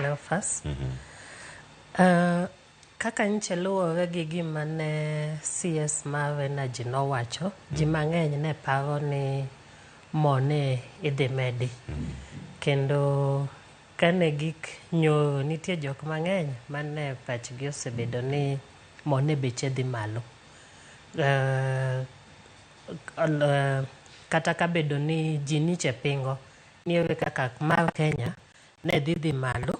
Cleophas. Kaka nche luwore gi gima ne CS mar Energy nowacho, ji mang'eny ne paro ni mo ne idhi medi. Kendo kane gik nyoro nitie jok mang'eny mane pachgi osebedo ni mo ne beche dhi malo. Kata ka bedo ni ji nyiche pingo ni ere kaka mar Kenya ne dhi dhi malo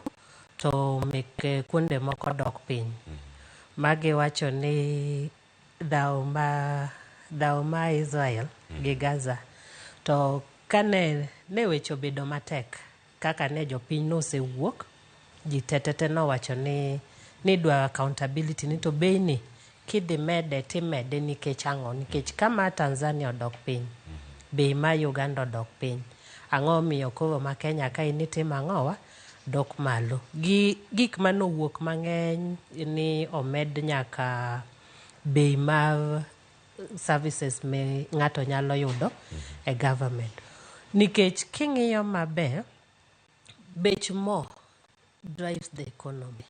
to meke kuonde moko dok piny. Magiwacho ni dhaw ma Israel gi Gaza to kane ne weche obedo matek kaka ne jopiny nosewuok, ji tetete nowacho ni nidwaro accountability ni to bei ni kidhi mede timede nikech ang'o? Nikech kama Tanzania odok piny, bei ma Uganda odok piny, ang'o miyo koro ma Kenya kae ni timo ang'owa dok malo? Gi gik manowuok mang'eny ni omed nyaka bei mar services me ng'ato nyalo yudo e government. Nikech king'iyo maber, bech mo drives the economy.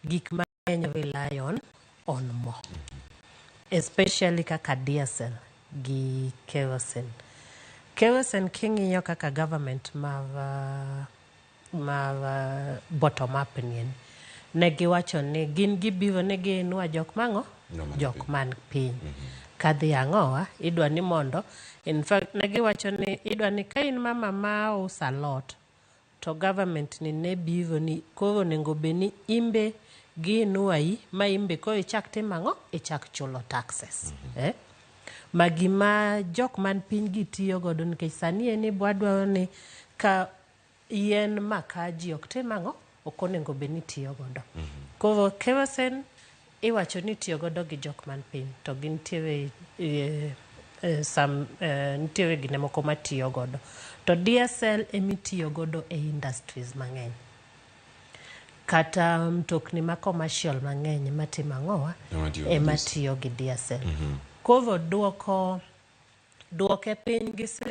Gik mang'eny rely on mo. Especially kaka diesel gi kerosene. Kerosene king'iyo kaka government mar bottom up ni en, ne giwacho ni gin gibiro ni giinua jok mang'o? Joma ni Jok piny. man piny. Kadhi ang'owa, idwa ni mondo, in fact ne giwacho ni idwa ni ka in mama ma uso alot, to government ni ne biro ni koro onego bed ni imbe giinuai ma imbe koro ichak timo ang'o? Ichak chulo taxes. Eh? Ma gima jok man piny gi tiyo godo nikech sani en ni wadwaro ni ka yien maka ji ok tim ang'o? Ok onego bed ni tiyo godo. Koro kerosene iwacho ni itiyo godo gi jok man piny to gintiere some nitiere gine moko matiyo godo. To diesel emitiyo godo e industries mang'eny. Kata mtokni ma commercial mang'eny ema timo ang'owa? Ema tiyo gi Ema diesel. tiyo gi diesel. Koro duoko duoke piny gi siling